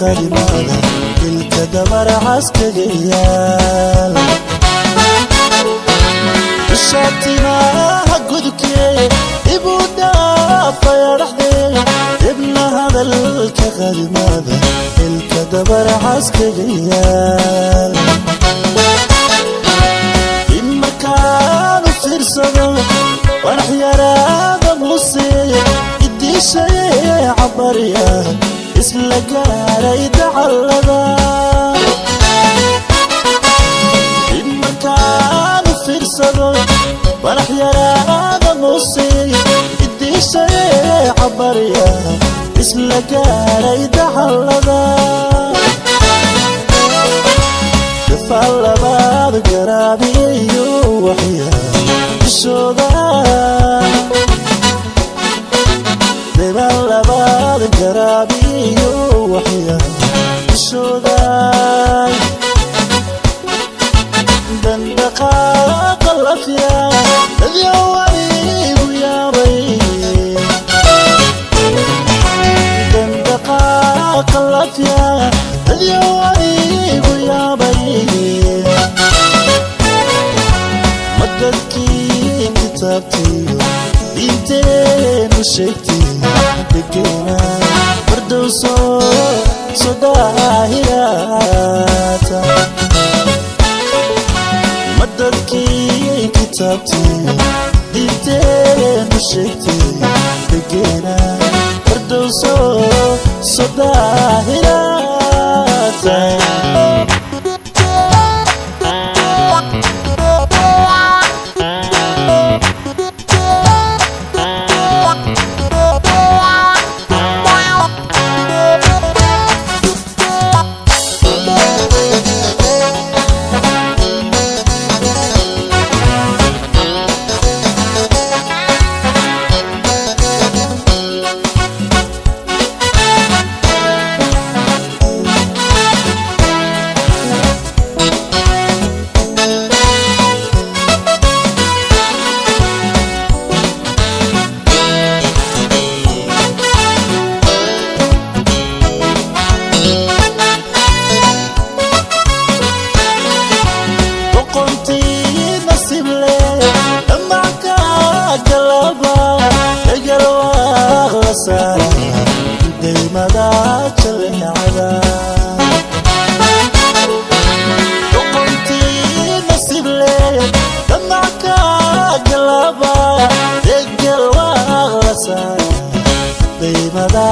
Qadimada ilka dabarcas kaga yaal, shaatimaha gudubkee ibu dhaafaya dhaxdee, ibna hadalka qadimada ilka dabarcas kaga yaal. In markaan u fiirsado wanax yaraada muse idiishaye cabarya isla gaaray dacallada. In markaan u fiirsado wanax yaraada muse idiishaye cabarya isla gaaray dacallada. Dafaal labaad garaabiyo waxyaa dushooda, debaan labaad garaabiyo waxyaa dushooda, dandhaqaaqa lafya dadyo wanigu yaabay, dandhaqaaqa lafya dadyo wanigu yaabay. Madadkii kitaabtiyo diinteenu sheegtay degena fardowso sodaahiraata. Madadkii kitaabtiyo diinteenu sheegtay degena fardowso sodaahiraata. Boqontii nasiib leh dhamacka galaba egalwaaq la saara daymada jaleecada. Boqontii nasiib leh dhamacka galaba egalwaaq la saara daymada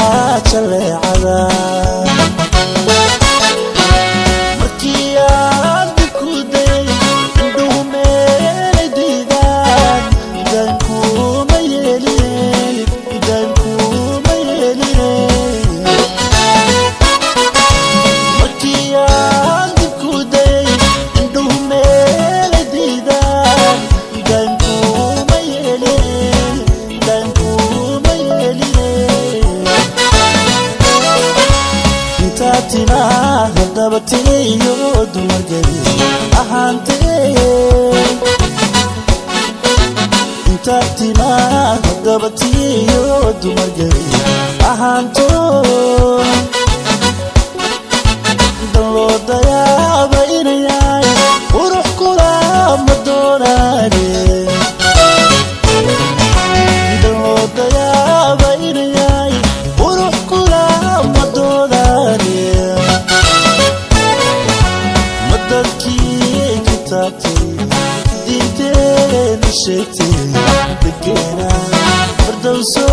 jaleecada. Markii aan ku dayay indhuhu meelay diidaan, daankuma yeeline, daankuma yeeline. Markii aan dib ku dayay indhuhu meelay diidaan, daankuma yeeline, daankuma yeeline. Intaa timaha dabatiyo dumargeli ahaantee, intaa timaha dabatiyo dumargeli ahaanto, dan loo dayaaba inayaay qurux kulama doonaane, dan loo dayaaba inayaay qurux kulama doonaane. Madadkii kitaabtay diinteenu sheegtay degena fardowso.